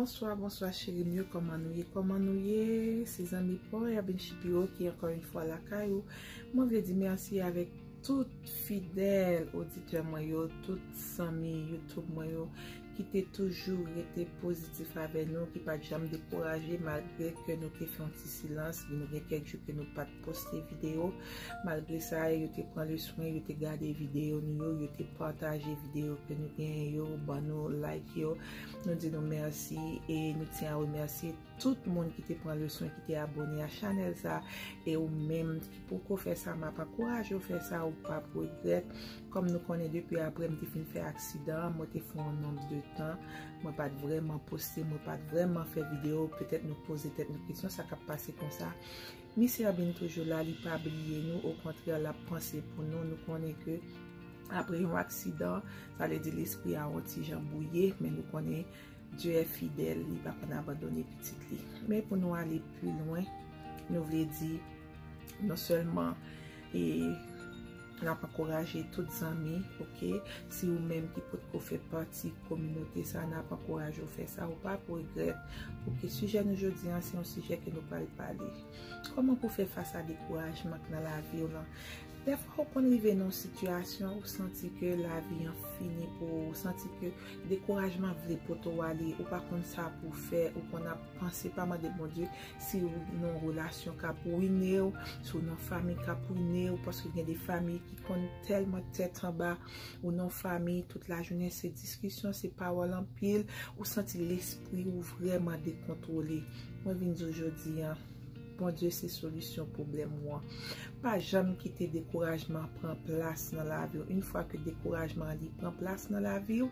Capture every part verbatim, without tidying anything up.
Bonswa, bonswa cheri m yo, kòman nou ye? Kòman nou ye? Se zanmi pa w Erbin Shapiro ki ankò yon fwa lakay ou. Mwen vle di mèsi avèk tout fidèl oditè mwen yo, tout zanmi YouTube mwen yo ki te toujou rete pozitif avè nou, ki pa t janm dekouraje malgre ke nou te fè yon ti silans, nou gen kèk jou ke nou pa t poste videyo. Malgre sa, yo te pran le swen, yo te gade videyo nou yo, yo te pataje videyo ke nou genyen yo, ban nou like yo. Nou di nou mèsi e nou tyen a remèsye tout moun ki te pran le swen, ki te abòne a chanèl sa. E ou menm ki poko fè sa, m ap ankouraje w fè sa, ou p ap regrèt. Kòm nou konnen, depi apre m te fin fè aksidan an, mwen te fè yon nonb de tan, mwen pa t vrèman poste, mwen pa t vrèman fè videyo. Petèt nou poze tèt nou kesyon, sa k ap pase konsa? Miss Erbin toujou la, li pa bliye nou, okontrè, l ap panse pou nou. Nou konnen ke apre yon aksidan, sa vle di lespri a yon ti jan bwouye, men nou konnen Dieu est fidèle, li pa konn abandone pitit li. Men pou nou ale pi lwen, nou vle di, non sèlman, e, n ap ankouraje tout zanmi, oke? Si ou menm ki potko fè pati kominote sa, n ap ankouraje w fè sa, ou p ap regrèt. Oke, sijè nou jodi an, se yon sijè ke nou pral pale. Kòman pou fè fas a dekourajman k nan lavi w lan? Dèfwa ou konn rive nan yon sitiyasyon, ou santi ke lavi an fini pou ou, ou santi ke dekourajman vle pote w ale, ou pa konn sa pou w fè, ou konn ap panse, pa mande Bondye si ou nan yon relasyon k ap wine w, si ou nan fanmi k ap wine w, paske gen de fanmi ki konn tèlman tèt anba, ou nan fanmi, tout lajounen se diskisyon, se pawòl anpil, ou santi lespri ou vrèman dekontwole. Mwen vin di w jodi an, Bondye se solisyon pwoblèm ou an. Pa janm kite dekourajman pran plas nan lavi w. Yon fwa ke dekourajman an li pran plas nan lavi w,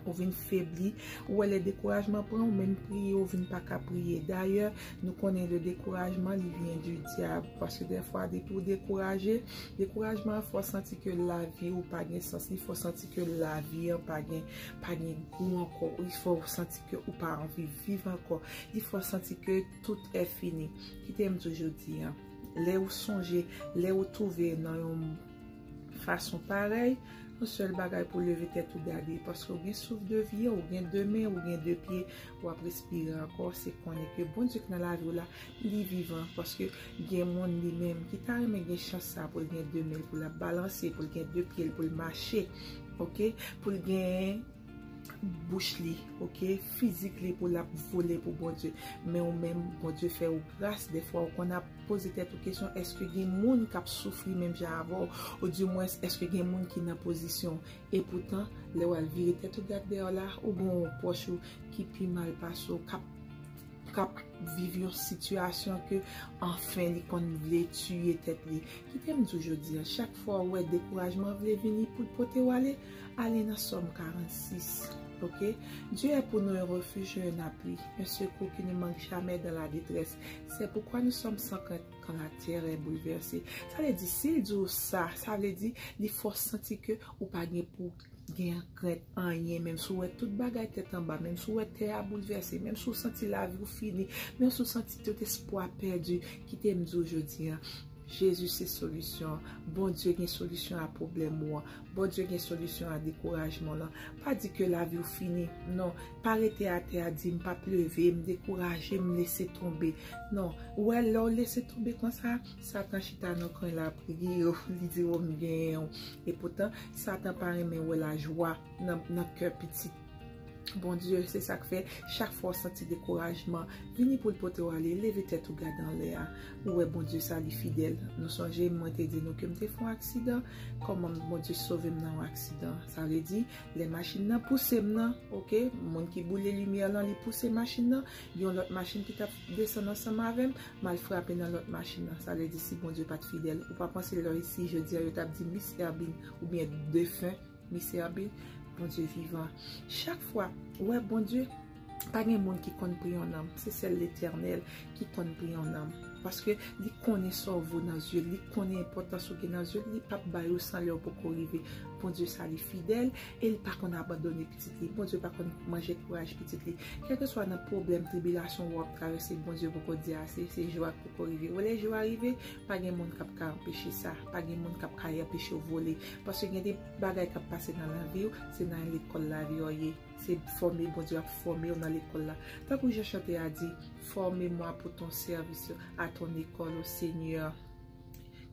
ou vin febli, ou wè lè dekourajman pran ou, menm priye ou vin pa ka priye. Dayè, nou konnen le dekourajman li vyen di dyab, paske dèfwa depi w dekouraje, dekourajman an fè w santi ke lavi ou pa gen sans, li fè w santi ke lavi an pa gen, pa gen gou ankò, li fè w santi ke ou pa anvi viv ankò, li fè w santi ke tout è fini. Kite m di w jodi an, lè ou sonje, lè ou twouve nan yon fason parèy, yon sèl bagay pou leve tèt ou gade, paske ou gen souf de vi, ou gen de men, ou gen de pye, w ap respire ankò, se konnen ke Bondye k nan lavi w la, li vivan, paske gen moun li menm ki ta renmen gen chans sa pou l gen de men l, pou l ap balanse, pou l gen de pye l, pou l mache, oke, pou l gen bouch li, oke, fizik li pou l ap vole pou Bondye. Men ou menm, Bondye fè ou gras, dèfwa ou konn ap poze tèt ou kesyon, èske gen moun k ap soufri menm jan avè w? Oudimwens, èske gen moun ki nan pozisyon? Epoutan, lè w al vire tèt ou gad dèyè w la, ou gen yon pwòch ou ki pi mal pase w, k ap, k ap viv yon sitiyasyon ke, anfen, li konn vle tiye tèt li. Kite m di w jodi an, chak fwa ou wè dekourajman vle vini pou l pote w ale, ale nan Sòm karannsis. Oke? Dieu est pour nous un refuge et un appui, un secours qui ne manque jamais dans la détresse. C'est pourquoi nous sommes sans crainte quand la terre est bouleversée. Sa vle di, si l di w sa, sa vle di, li fè w santi ke ou pa gen pou gen krent anyen, menm si w wè tout bagay tèt anba, menm si w wè tè a boulvèse, menm si w santi lavi w fini, menm si w santi tout espwa pèdi, kite m di w jodi an, Jezi se solisyon an. Bondye gen solisyon a pwoblèm ou an. Bondye gen solisyon a dekourajman w lan. Pa di ke lavi w fini. Non, pa rete atè a di, "M p ap leve, m dekouraje, m lese tonbe." Non, ou wè, lè w lese tonbe konsa, Satan chita nan kwen l ap ri w, li di w, "M genyen w." Epoutan, Satan pa renmen wè lajwa nan, nan kè pitit Bondye. Se sa k fè, chak fwa w santi dekourajman vini pou l pote w ale, leve tèt ou gade anlè a. Ou wè Bondye sa, li fidèl. Nou sonje, mwen te di nou ke m te fè yon aksidan. Kòman Bondye sove m nan yon aksidan? Sa vle di, lè machin nan pouse m nan, oke, moun ki boule limyè lan, li pouse machin nan, yon lòt machin ki t ap desann ansanm avè m, m al frape nan lòt machin nan. Sa vle di, si Bondye pa t fidèl, ou pa panse lè isi jodi a, yo t ap di Miss Erbin oubyen defen Miss Erbin? Bondye vivan. Chak fwa, ou wè, Bondye, pa gen moun ki konn pri yon nanm. Se sèl Letènèl ki konn pri yon nanm. Paske li konnen sa w vo nan zye l, li konnen enpòtans ou gen nan zye l, li p ap ba yo san lè w poko rive. Bondye sa li fidèl e li pa konn abandone pitit li. Bondye pa konn manje kouraj pitit li. Kèlkeswa nan pwoblèm, tribilasyon w ap travèse, Bondye poko di ase, se jou a k poko rive. Ou lè jou a rive, pa gen moun k ap ka anpeche sa, pa gen moun k ap ka anpeche w vole. Paske gen de bagay k ap pase nan lavi w, se nan lekòl lavi w ye. Se fòme Bondye ap fòme w nan lekòl la. Tankou jan chante a di, Formez-moi pour ton service, à ton école, au Seigneur.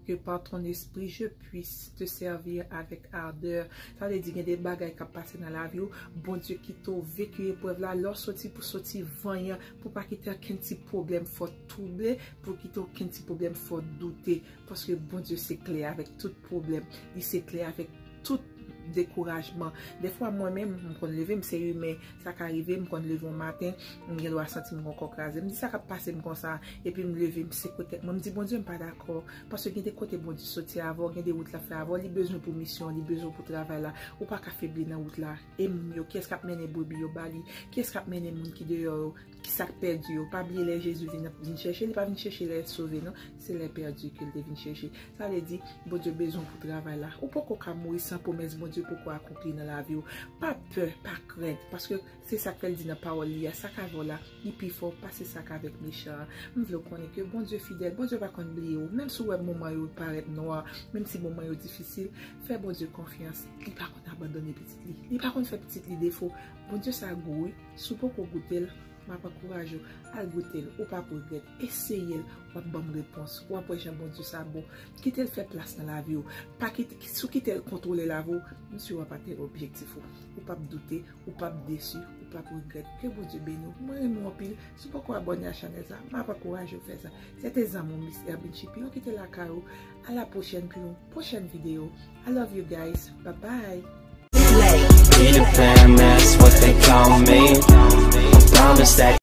Que par ton esprit je puisse te servir avec ardeur. Sa vle di gen de bagay k ap pase nan lavi w, Bondye kite w veki eprèv la, lè w soti pou soti vanyan, pou pa kite okenn ti pwoblèm fè w twouble, pou kite okenn ti pwoblèm fè w doute. Paske Bondye se kle avèk tout pwoblèm, li se kle avèk tout dekourajman. Dèfwa mwen menm, m konn leve, m se imen, sa ka rive, m konn leve yon maten, m gen dwa santi m gon kò kraze. M di sa k ap pase m konsa, epi m leve, m sekwe tèt mwen, m di, Bondye, m pa dakò. Paske gen de kote Bondye soti avè w, gen de wout l ap fè avè w, li bezwen pou misyon, li bezwen pou travay la. Ou pa ka febli nan wout la. E moun yo, kiyès k ap mennen brebi yo ba li? Kiyès k ap mennen moun ki deyò yo? Ki sa k pèdi yo? Pa bliye lè Jezi vin, vin chèche, li pa vin chèche lè sove, non. Se lè pèdi ke l te vin chèche. Sa vle di, Bondye bezwen pou travay la. Ou poko ka mouri san pwomès Bondye poko akonpli nan lavi w. Pa pè, pa krent, paske se sa k fè l di nan pawòl li a, sa k avè w la, li pi fò pase sa k avèk mechan an. M vle w konnen ke Bondye fidèl, Bondye pa konn bliye w. Menm si w wè moman yo parèt nwa, menm si moman yo difisil, fè Bondye konfyans. Li pa konn abandone pitit li. Li pa konn fè pitit li defo. Bondye sa gou, wi. Si w poko goute l, m ap ankouraje w, al goute l, ou p ap regrèt. Eseye l, w ap ban m repons, w ap wè jan Bondye sa bon. Kite l fè plas nan lavi w. Pa kite, si w kite l kontwole lavi w, m si w ap atenn objektif ou. Ou p ap doute, ou p ap desi, ou p ap regrèt. Ke Bondye beni w. Mwen renmen w anpil. Si w poko abòne a chanèl sa, m ap ankouraje w fè sa. Se te zanmi w Miss Erbin Chippy, ou kite lakay ou. A la pwochèn pou yon pwochèn videyo. I love you guys. Bye bye. Peter Pan, that's what they call me. I promise that